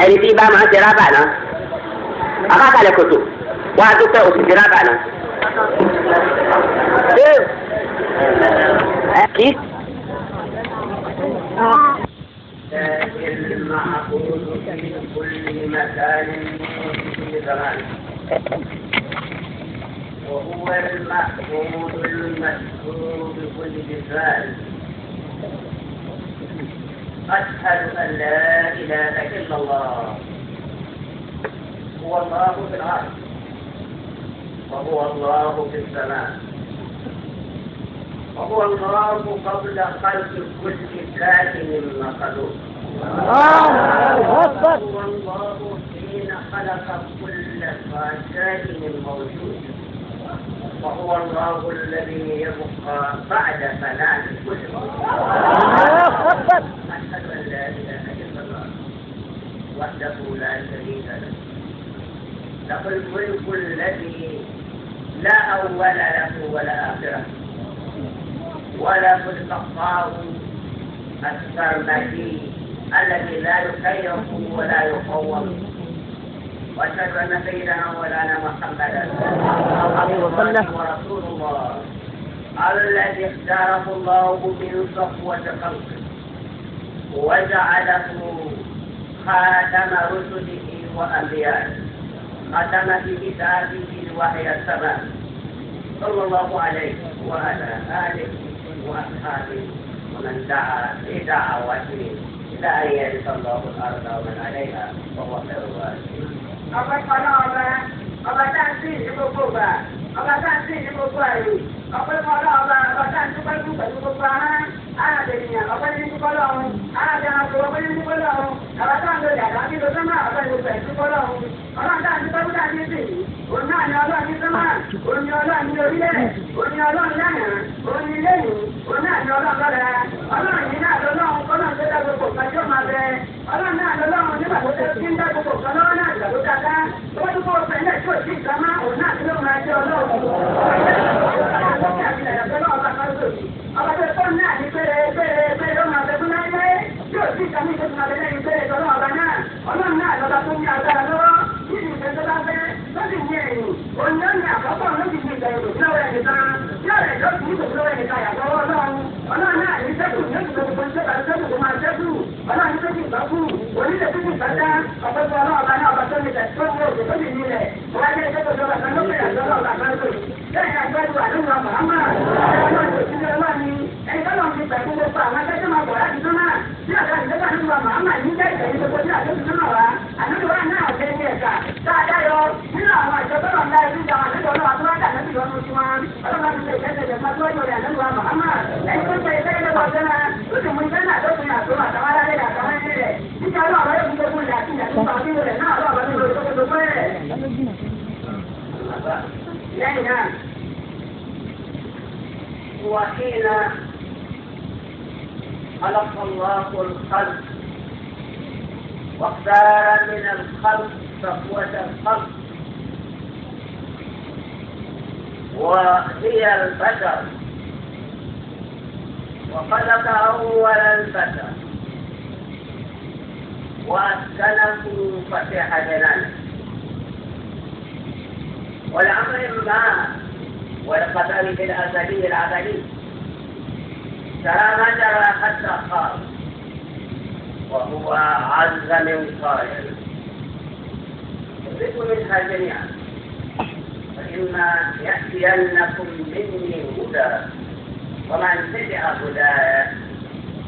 ẹni tí bá máa ń ṣe rábà náà. Àbákalẹ̀ kòtò wá dúpẹ́ òṣìṣẹ́ rábà náà. المعقول في كل مكان وفي زمان وهو المحمود المشهور بكل لسان. أشهد أن لا إله إلا الله هو الله في الأرض وهو الله في السماء وهو الله قبل خلق كل كائن مخلوق. هو الله حين خلق كل كائن موجود وهو الله الذي يبقى بعد فناء كل موجود. أشهد أن لا إله إلا الله وحده لا شريك له له الملك الذي لا أول له ولا آخره وله البقاء السرمدي الذي لا يكيف ولا يقوم. وأشهد أن سيدنا مولانا محمدا ورسول الله الذي اختاره الله من صفوة خلقه وجعله خاتم رسله وأنبيائه ختم بكتابه الوحي السماء صلى الله عليه وعلى آله وأصحابه ومن دعا بدعوته إلى أن يرث الله الأرض ومن عليها وهو خير الوارثين. Ọpẹ́ fọ́lọ́run ọba, ọba tá à ń sìn ní gbogbo ìgbà, ọba tá à ń sìn ní gbogbo àyè. Ọpẹ́ fọ́lọ́run ọba, ọba tá à ń dúpẹ́ fún pẹ̀lú gbogbo ahọ́n. Arábìnrin ọpẹ́ ní dúpẹ́ lọ́run, arábìnrin ọpẹ́ ní dúpẹ́ lọ́run. Bàbá tá à ń lo dàda bí lo sọ́mà ọpẹ́ gbogbo ẹ̀ dúpẹ́ lọ́run. Ọlọ́run tá à ń dúpẹ́ fún tá à ń sìn yìí, òun náà ni Ọlọ́run ní sọ́mà, òun ni Ọlọ́run ní orílẹ̀, òun ni Ọlọ́run lánàá, òun ni lẹ́yìn, òun náà ni Ọlọ́run lọ́la. Ọlọ́run yìí náà lọ́lọ́run kọ́lọ́run tó dá gbogbo nǹkan tí ó máa bẹ. Ọlọ́run náà lọ́lọ́run nígbà tó dé kí ń dá gbogbo nǹkan lọ́wọ́ náà ìgbà tó dá dá. Ó bá dúpọ̀ ọ̀sẹ̀ ilẹ̀ tí ò sí nǹkan má, òun náà ló máa jẹ́ Ọlọ́run. kan yóò rẹ̀ lọ́sùn ní kòkòrò ẹnìkan yàtọ̀ ọlọ́run ọlọ́run náà ní sẹ́kù ní oṣù gbogbo ṣẹ́ bá sẹ́kù kó máa sẹ́kù ọlọ́run ní sẹ́kù ìgbà kú onílẹ̀ tó ti gbà dá ọ̀pẹ́ fún ọlọ́run ọba náà ọba tó ní tẹ̀ tó ń wò tó sì nílẹ̀ wọ́n á jẹ́ ìṣẹ́kù tó bàtà lókè àti ọlọ́run bàtà lókè bẹ́ẹ̀ ni àgbẹ̀dù àdúgbò Muhammad ọlọ́run tó ti lọ́wọ́ ni ẹni tọ́lọ́ ti pẹ̀lú gbogbo àwọn akẹ́kọ̀ọ́ máa bọ̀ láti sọ́nà bí ọ̀gá ìjọba àdúgbò Muhammad ní jẹ́ ìtẹ̀yìn gbogbo tí àdúgbò sọ́nà wá àdúgbò wa náà ọ̀gẹ́ ní ẹ̀ka dáadáa yọ nínú àwọn àjọ tọ́lọ̀ ńlá ẹbí ìjà àwọn àdúgbò ọlọ́wà tó wá dà lẹ́bí lọ́nu tí wọn ọlọ́wà ti ṣe ìfẹ́ máa tó yọrẹ àdúgbò Muhammad ẹni tó ń ṣe ìfẹ́ ilé wọn sẹ́nà ó sì mú ìfẹ́ náà lópin àtò àtàwọn alálẹ̀ àtàwọn ẹni rẹ̀ níta ọlọ́wà yóò fi gbogbo ilẹ̀ àti ìjà tó bá wíwò rẹ̀ náà ọlọ́wà yóò fi gbogbo ẹ̀. Lẹ́yìn náà وحين خلق الله الخلق واختار من الخلق صفوة الخلق وهي البشر، وخلق أول البشر وأسكنه فسيح جنانه، والأمر ما والقدر في الأزلي الأبدي ترى ما جرى حتى قال وهو عز من قائل اهبطوا منها جميعا فإما يأتينكم مني هدى ومن تبع هداي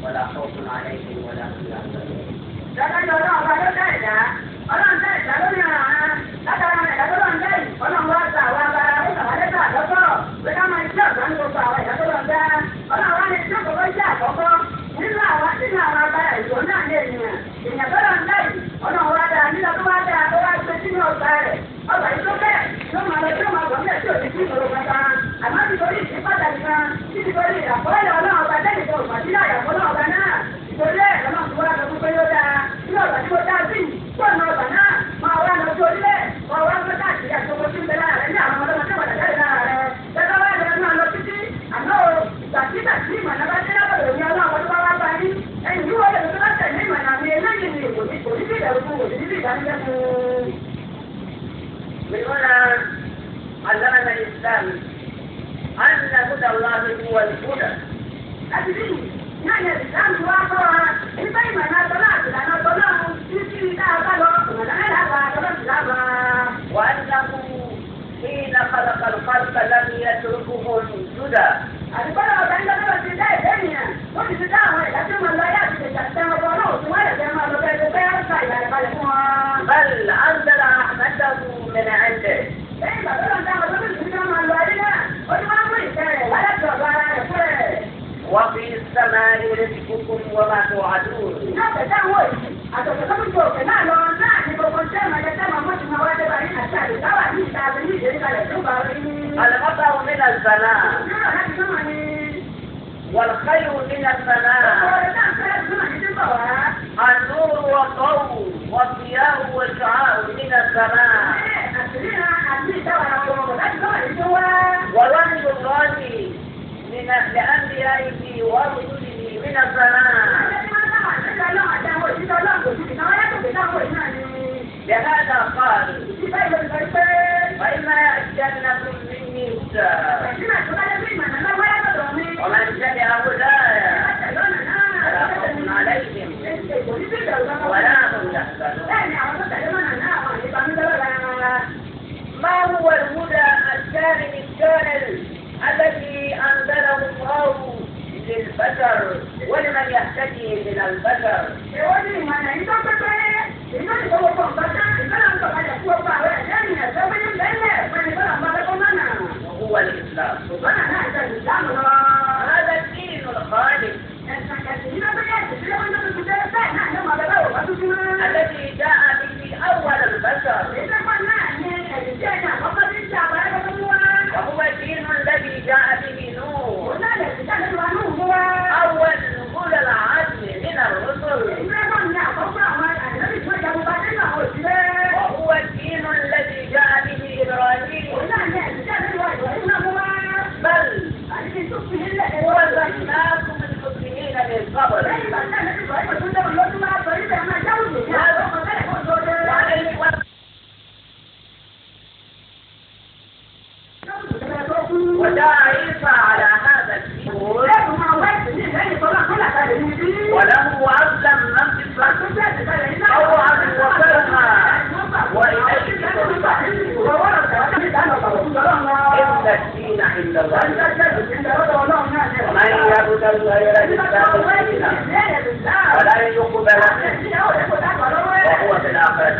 فلا خوف عليهم ولا هم يحزنون. Dájọ́ ọlọ́run ọba ló dá ẹ̀dá, ọlọ́run dá ẹ̀dá lórí ọ̀ràn án, látara ẹ̀dá tó lọ́n dá yìí, ọlọ́run wá gba àwọn abara ó sàwọn lẹ́tà àkọ́kọ́, pé ká máa jẹ́ ọ̀gá ní gbogbo àwọn ẹ̀dá tó lọ́n dá. Ọlọ́run wá ní tí òkòkò jẹ́ àkọ́kọ́ nínú àwọn nínú àwọn abara ìlú náà ní ènìyàn. Ènìyàn tó lọ́n dá yìí, ọlọ́run wá dá nílọ tó wá dá ó wá gbé sínú ọgbà rẹ̀. Ọgbà yìí tó bẹ́ẹ̀ ló máa lọ tí ó máa bọ̀ nílẹ̀ tí ò ní sí ìṣòro kankan. Àmọ́ nítorí ìsìn pàtàkì kan, nítorí ìràpọ̀lẹ̀ ọlọ́run ọba tẹ́lẹ̀ tó gbà sílẹ̀ àyàfọ́ náà ọba náà. Ìtorí ẹ̀ lọ́nà tó wá lọ fún pé yóò dáa. Nínú ọgbà tí mo dá sí yìí, kó ọ̀nà ọgbà náà máa wá lọ sí orílẹ̀, máa wá lọ káàkiri àti gbogbo tí ń bẹ lára rẹ̀ ní àwọn ọlọ́mọ tí wọ́n dà jáde lára rẹ̀. Bẹ́ẹ̀ wá lọ náà lọ títí, àmọ́ o, ìgbàkigbà tí ìmọ̀nà bá dé lábọ̀dọ̀ ní ọlọ́run tó bá wá bá yín. Ẹ̀yìn yìí wọ́n lè tó bá tẹ̀lé ìmọ̀nà mi eléyìí ni kò ní kò ní sí ìdẹ̀rù fún kò ní sí ìdánilẹ́ fún. من هنا علمنا الإسلام أن هدى الله هو الهدى. Láti bí náà yẹ ìsìlámù wá kọ́ wa nípa ìmọ̀nà tọ́lá àti ìlànà tọ́lá títí tá a bá lọ ìmọ̀nà náà lábàá tọ́lá ti lábàá. وأنه حين خلق الخلق لم يتركهم سدى. Àdúgbò ọ̀gá ńlá lọ́wọ́ ti dá ìfẹ́ nìyẹn ó sì ti dá àwọn ẹ̀dá tí wọ́n lọ yá àti ìjà tẹ́ wọn bọ́ náà òtún wọ́n lè fẹ́ máa lọ bẹ́ẹ̀ lọ bẹ́ẹ̀ ń fa ìlànà balẹ̀ fún wọn. بل أنزل رحمته من عنده. Lẹ́yìn ìgbà tó lọ dá wọn tó sì ti máa lọ ayé náà ó ti máa ń mú ìfẹ́ rẹ̀ wá láti ọ̀dọ̀ ara rẹ̀ fún rẹ̀. وفي السماء رزقكم وما توعدون. Náà tẹ̀sán wò yìí àtọ̀tọ̀ tó ń jọ òkè náà lọ náà ní gbogbo tẹ́ máa jẹ tẹ́ máa mọ́ ti máa wá dé báyìí àti àdìsáwà ní ìta àti ní ìdérí kalẹ̀ tó bá rí. المطر من السماء Náà láti sọ́mọ̀ ni والخير من السماء ọ̀rẹ́ náà fẹ́ sọ́mọ̀ ní tí ń bọ̀ wá. النور والضوء والضياء والشعاع من السماء ووحي الله من لأنبيائه ورسله من السماء. لهذا قال فإما يأتينكم مني هدى ومن تبع هداي فلا خوف عليهم ولا هم يحزنون. ما هو الهدى الكامل الشامل الذي أنزله الله للبشر ولمن يهتدي من البشر؟ وهو الإسلام. هذا الدين الخالد الذي جاء به أول البشر، وهو الدين الذي جاء به نوح أول أولى العزم من الرسل، وهو الدين الذي جاء به إبراهيم، بل هو سماكم المسلمين من قبل. ودعا ولن يقبل منه وهو في الآخرة.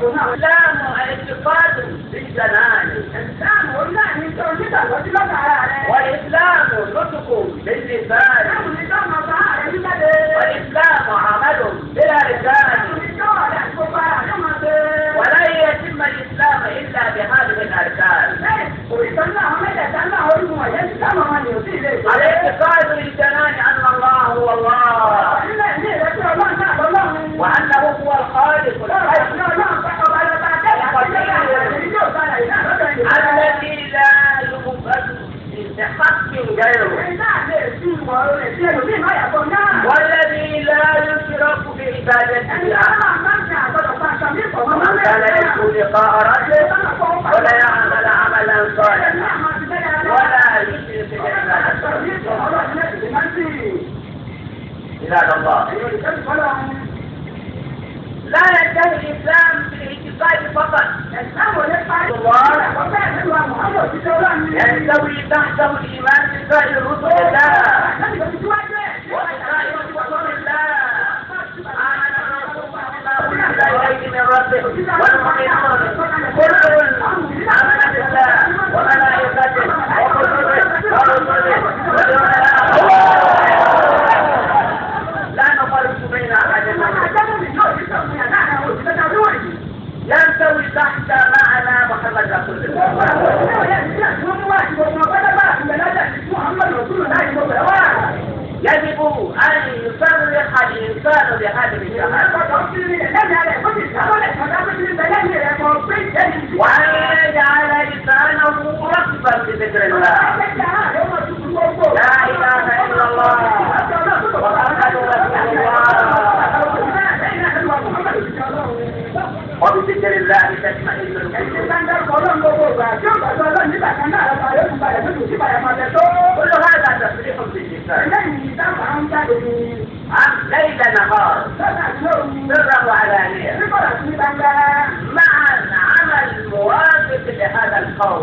الإسلام اعتقاد بالجنان، والإسلام نطق باللسان، والإسلام عمل بلا لسان، ولن يتم الإسلام إلا بهذه الأركان. الاعتقاد بالجنان أن الله هو الله، وأنه هو الخالق الحي الذي لا يعبد بحق غيره، والذي لا يشرك بعبادته أحد. ومن كان يرجو لقاء ربه فليعمل عملا صالحا ولا يشرك بعبادته ربه. عباد الله، لا ينتهي الإسلام بالاعتقاد فقط. الله ينتوي تحته الإيمان بسائر رسل الله وبسائر كتب الله. آمن الرسول بما أنزل إليه من ربه والمؤمنون كل آمن بالله وملائكته وكتبه ورسله واليوم الآخر. لا نفرق بين أحد. ينتوي تحت معنى محمد رسول الله. يجب أن يصرح الإنسان بهذه الشهادة، وأن يجعل لسانه رطبا بذكر الله. لا إله إلا الله محمد رسول الله. وبذكر الله تطمئن القلوب. كل هذا تصريح باللسان ليل نهار، سرا وعلانية، مع العمل الموافق لهذا القول.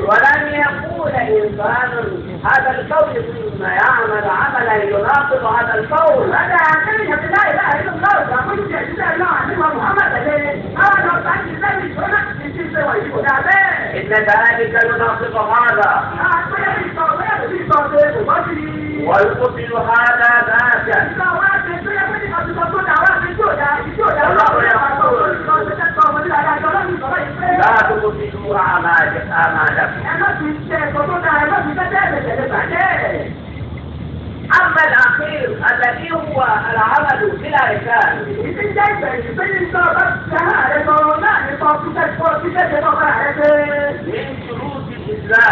ولن يقول إنسان هذا القول ثم يعمل عملا يناقض هذا القول. إن ذلك يناقض هذا ويقبل هذا ذاك. الله يقول لا تبطلوا أعمالكم. أما الأخير الذي هو العمل بلا ركان، من شروط الإسلام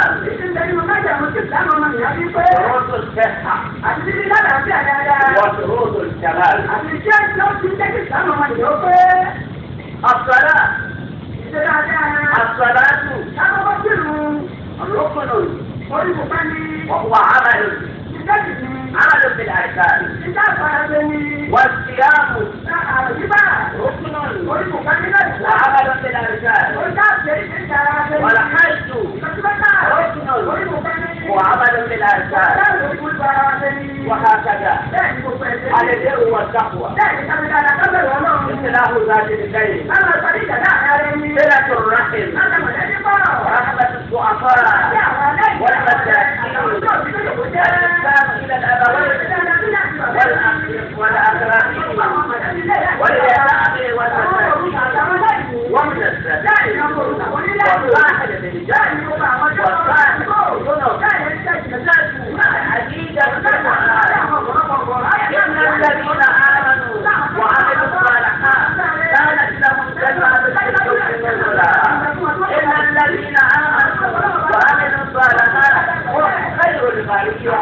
شروط الصحة وشروط الكمال. الصلاة ركن وهو عمل بالأركان، والصيام ركن وعمل بالأركان، والحج ركن وعمل بالأركان، وهكذا البر والتقوى، إصلاح ذات البين، صلة الرحم، رحمة الضعفاء والمساكين، الإحسان إلى الأبوين والأقربين واليتامى والمساكين وابن السبيل والصاحب بالجنب والصاحب بالجنب عديدة. إن الذين آمنوا وعملوا الصالحات كانت لهم جنات الفردوس نزلا. إن الذين آمنوا وعملوا الصالحات هم خير البرية.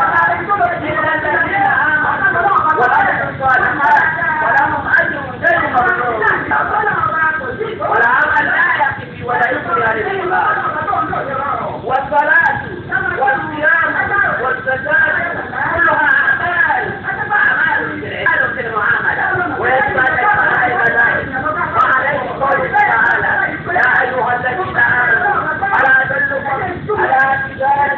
إن الذين آمنوا وعملوا الصالحات ولهم أجر غير ممنون. والعمل لا يقف ولا يغني عن الإيمان. والصلاة والصيام والزكاة كلها أعمال في المعاملة، ويجب أن يفعل ذلك. وعليه قوله تعالى: يا أيها الذين آمنوا ألا أدلكم على تجارة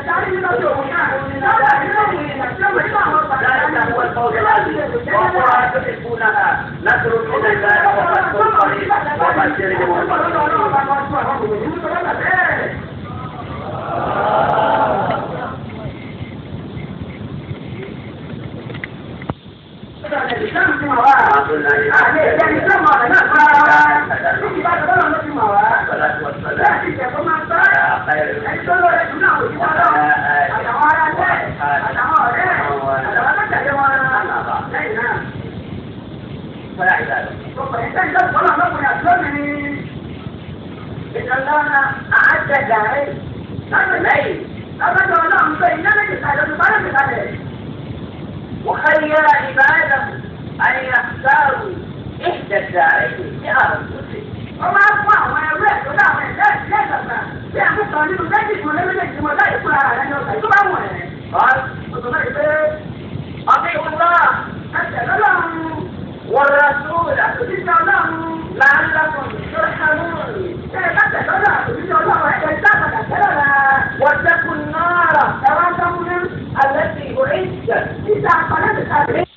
وخير عباده أن يختاروا إحدى الدارين بأنفسهم. قال أطيعوا الله والرسول لعلكم ترحمون واتقوا النار التي أعدت.